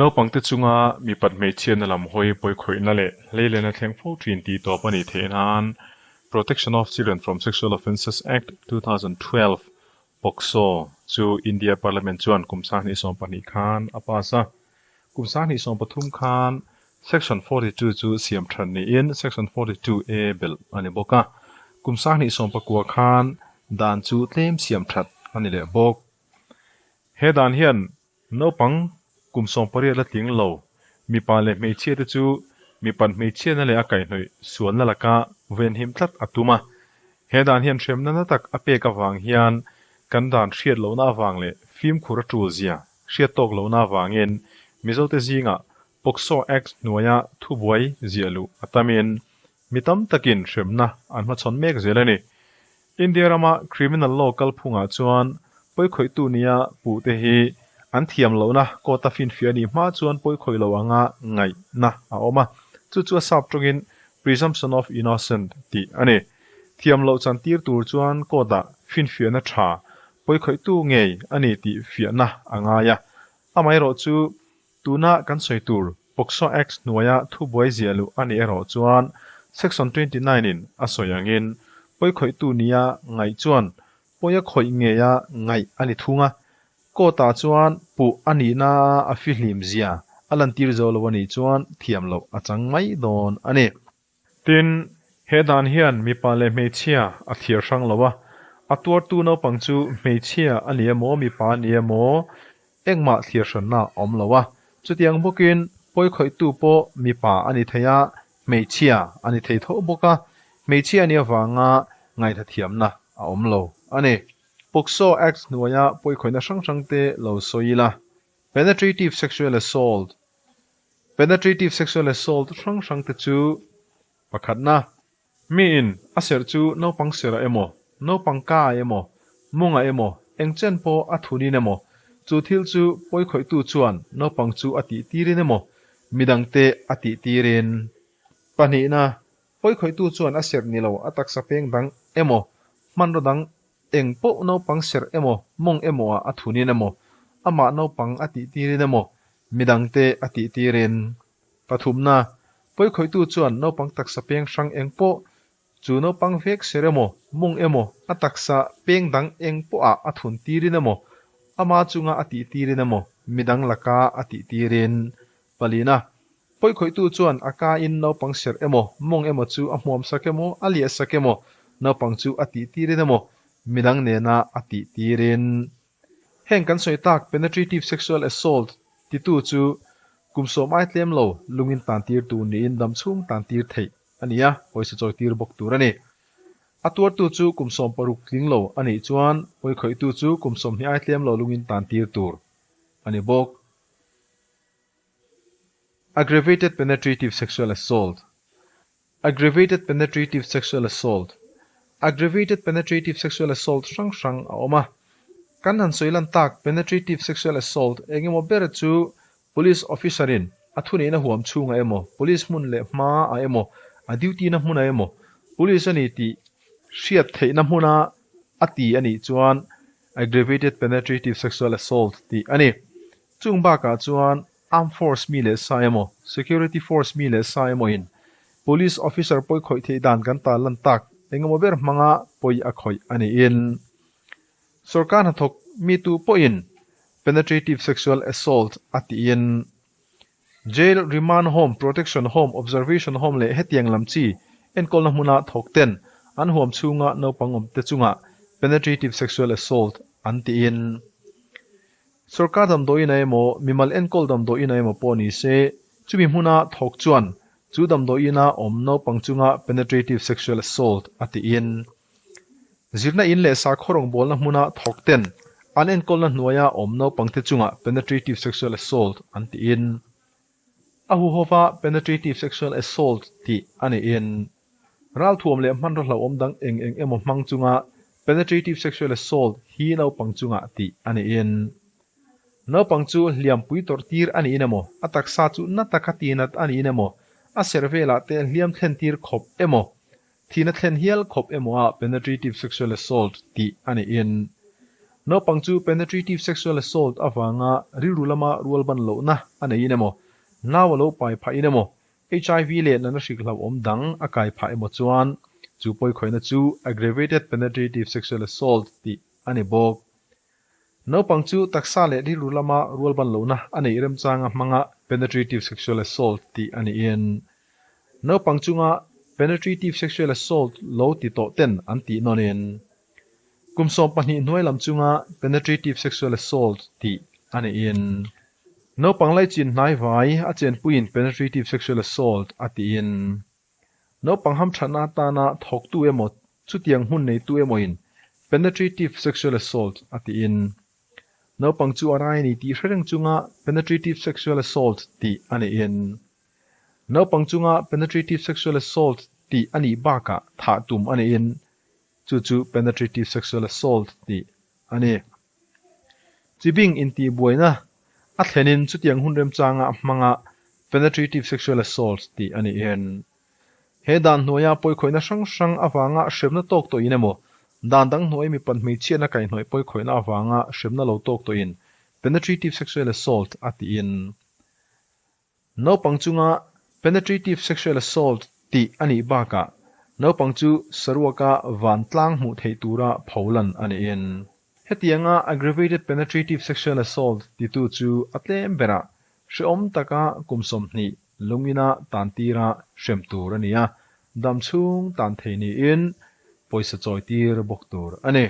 Naupangte chunga mipat hmeichhiatna lam hawi pawikhawihna leh hleilena thleng fo thin tih tawp a nih theih nan Protection of Children from Sexual Offences Act, 2012, POCSO, chu India Parliament chuan kum 2020 khan a pass a. Kum 2023 khan Section 42 chu siam that niin Section 42A belh a ni bawk a. Kum 2019 khan dan chu tlem siam that a ni leh bawk. He dan hian Naupang kum 18 la tling lo, mipa leh hmeichhia te chu mipat hmeichhiatna leh a kaihhnawih sualna laka venhim tlat a tum a. He dan hian hremna na tak a pek avang hian kan dan hriat lohna avang leh fimkhur a tul zia hriat tawk lohna avangin Mizote zingah POCSO Act hnuaia thubuai ziah luh a tamin mi tam takin hremna an hmachhawn mek zel a ni. India rama criminal law kalphungah chuan pawikhawihtu nia puhte hi an thiam lohna court a finfiah a nih hma chuan pawikhawih lo anga ngaihna a awm a, chu chu a sap tawngin presumption of innocent tih a ni. Thiam loh chantir tur chuan court ah finfiahna tha pawikhawihtu ngei a ni tih fiahna a ngai a, amaherawhchu Tuna kan sawi tur POCSO Act hnuaia thubuai ziah luh a nih erawh chuan Section 29 in a sawi angin pawikhawihtu nia ngaih chuan pawi a khawih ngeia ngaih a ni thung a, court ah chuan puh a nihna a fihlim zia a lantir zo lo a nih chuan thiam loh a chang mai dawn a ni. Tin, he dan hian mipa leh hmeichhia a thiar hrang lo a, a tuartu naupang chu hmeichhia a ni emaw mipa a ni emaw engmah thliar hranna a awm lo a, chutiang bawkin pawikhawihtu pawh mipa a ni thei a, hmeichhia a ni thei tho bawk a, hmeichhia a nih avanga ngaihthathiamna a awm lo a ni. POCSO Act hnuaia pawikhawihna hrang hrangte lo sawi ila, Penetrative Sexual Assault, Penetrative sexual assault hrang hrang te chu pakhatna, miin a serh chu naupang serh ah emaw, naupang ka ah emaw, mung ah emaw, eng chen pawh a thunin emaw, chu thil chu pawikhawihtu chuan naupang chu a tih tirin emaw, midangte a tih tirin. Pahnihna, pawikhawihtu chuan a serh ni lo a taksa peng dang emaw, hmanraw dang eng pawh naupang serh emaw, mawng emaw ah a thunin emaw, amah naupang a tih tirin emaw, midangte a tih tirin. Pathumna, pawikhawihtu chuan naupang taksa peng hrang eng pawh, chu naupang vek serh emaw, mawng emaw, a taksa peng dang eng pawh ah a thun tirin emaw, ama chunga a tih tirin emaw, midang laka a tih tirin. Palina, pawikhawihtu chuan a ka in naupang serh emaw, mawng emaw chu a hmuam sak emaw, a liah sak emaw, naupang chu a tih tirin emaw, midang nena a tih tirin. Heng kan sawi tak penetrative sexual assault titu chu kum 10 ai tlem lo lungin tan tir tur niin dam chhung tan tir theih a ni a, pawisa chawi tir bawk tur a ni. A tuartu chu kum 16 tling lo a nih chuan pawikhawihtu chu kum 20 ai tlem lo lungin tan tir tur a ni bawk. Aggravated penetrative sexual assault Aggravated penetrative sexual assault Aggravated penetrative sexual assault hrang hrang a awm a. Kan han sawi lan tak penetrative sexual assault eng emaw ber chu police officer in a thuneihna huam chhungah emaw, police hmun leh hma ah emaw, a duty na hmunah emaw, police a ni tih hriat theihna hmuna a ti a nih chuan aggravated penetrative sexual assault tih a ni. Chung bakah chuan Armed Force mi leh sa emaw, Security Force mi leh sa emaw in Police Officer pawi khawih theih dan kan ta lan tak engemaw ber hmanga pawi a khawih a niin Sorkar hnathawk mi tu pawhin Penetrative Sexual Assault a tiin Jail, Remand Home, Protection Home, Observation Home leh hetiang lam chi enkawlna hmuna thawk ten an huam chhunga naupang awmte chunga Penetrative Sexual Assault an tiin Sorkar damdawiin a emaw, mimal enkawl damdawiin a emaw pawh ni se, chumi hmuna thawk chuan chu damdawiina awm naupang chunga penetrative sexual assault a tiin. Zirna in leh sakhaw rawngbawlna hmuna thawk ten an enkawlna hnuaia awm naupangte chunga penetrative sexual assault an tiin. A huhova penetrative sexual assault tih a niin. Ralthuam leh hmanraw hlauhawm dang eng eng emaw hmang chunga penetrative sexual assault hi naupang chunga tih a niin. Naupang chu hliampui tawrh tir a niin emaw, a taksa chu na taka tinat a niin emaw, a serh velah te hliam thlen tir khawp emaw, thihna thlen hial khawp emaw a penetrative sexual assault tih a niin. Naupang chu penetrative sexual assault avanga rilru lama rualban lohna a neiin emaw, nau a lo pai phahin emaw, HIV leh natna hrik hlauhawm dang a kai phah emaw chuan chu pawikhawihna chu aggravated penetrative sexual assault tih a ni bawk. Naupang chu taksa leh rilru lama rualban lohna a neih remchanga hmanga penetrative sexual assault tih a niin naupang chunga penetrative sexual assault lo ti tawh ten an tih nawnin Kum 12 hnuai lam chunga penetrative sexual assault tih a niin naupang laichin hnai vai a chenpuiin penetrative sexual assault a tiin naupang hamthatna atana thawktu emaw chutiang hmun neitu emawin penetrative sexual assault a tiin naupang chu a rai a ni tih hre reng chunga penetrative sexual assault tih a niin naupang chunga penetrative sexual assault tih a nih bakah thah tum a niin Chu chu penetrative sexual assault tih a ni. Chibing intihbuaina a thlenin chutiang hun remchanga hmanga penetrative sexual assault tih a niin. He dan hnuaia pawikhawihna hrang hrang avanga hremna tawk tawhin emaw, dan dang hnuai mipat hmeichhiatna kaihhnawih pawikhawihna avanga hremna lo tawk tawhin penetrative sexual assault a tiin. Naupang chunga penetrative sexual assault tih a nih bakah naupang chu saruaka vantlang hmuh theih tura pholan a niin. Hetianga aggravated penetrative sexual assault titu chu a tlem berah hrehawm taka kum 20 lungina tan tira hrem tur a ni a, dam chhung tan thei niin pawisa chawi tir bawk tur a ni.